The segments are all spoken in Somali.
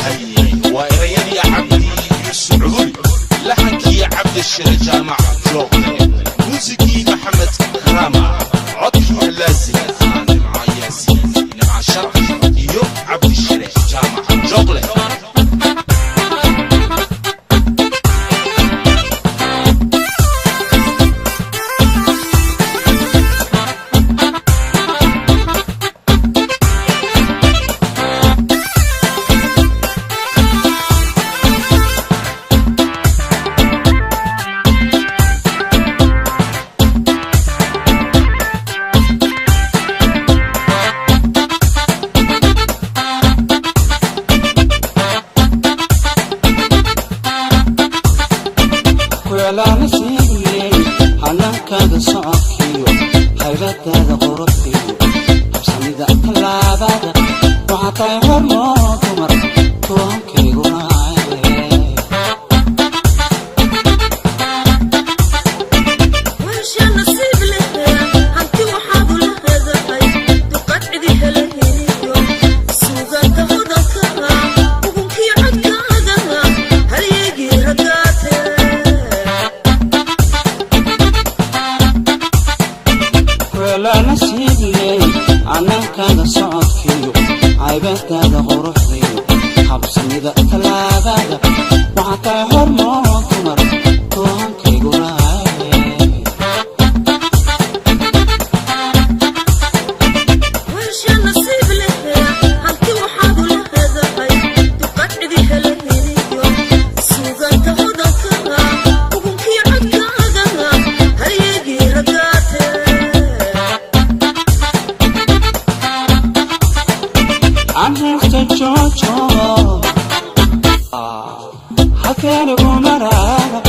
Haye, waa erayadii Cabdi Yuusuf Cuduri, laxankii Cabdishire Jaamac Jooqle, muusigii Maxamed Karaama, codkii Halaasi Nimca Yaasiin Nimca Sharaf iyo Cabdishire Jaamac Jooqle. Hanaankaada socodkiyo haybadaada quruxdiyo habsamida tallaabada, waxaa tahay hormoo dumar tuwankaygu raace. Nasiibley canaankaada socodkiyo caybadaada quruxdiyo habsamida tallaabada, waxaa tahay hormoo dumar tuwankaygu raace. Anhurta joojo halkeenigu maraaba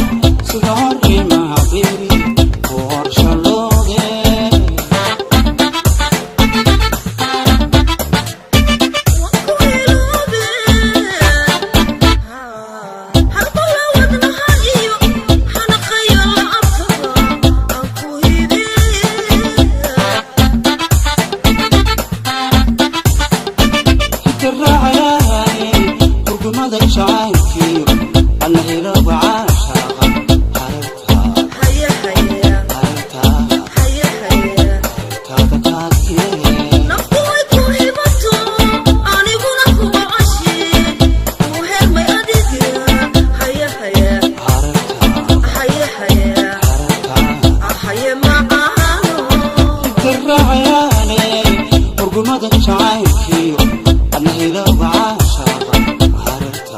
sida horima biri ku horshalooge. Hitiraacayaay hurgumada jacaylkiyo alla helowga caashaaqa hararta harartaada kaadkee. Hitiraacayaane hurgumada jacaylkiyo alla helowga caashaaqa hararta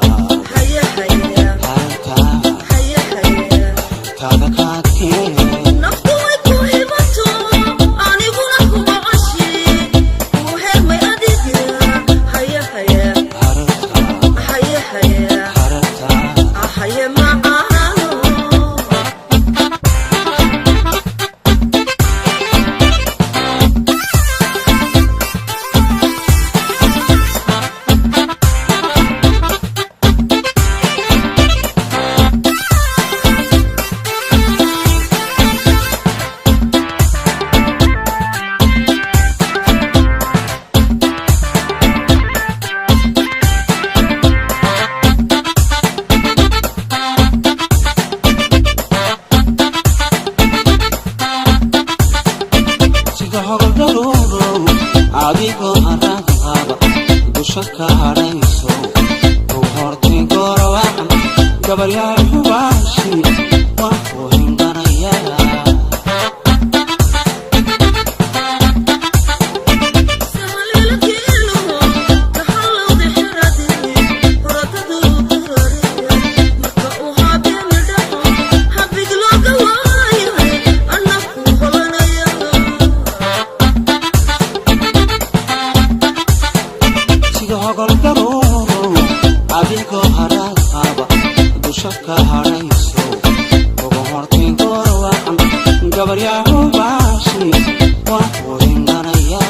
hararta harartaada kaadkee. Hararta hararta. Sida hogol daruurow adigoo haraad qaba dusha ka hadhayso u hortay goorwacan gabaryaal hubaashi waan ku hindanayaa. Sida hogol daruurow adigoo haraad qaba dusha ka hadhayso uga hortay goorwacan gabaryaal hubaashi waan ku hindanayaa.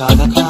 Kaaga.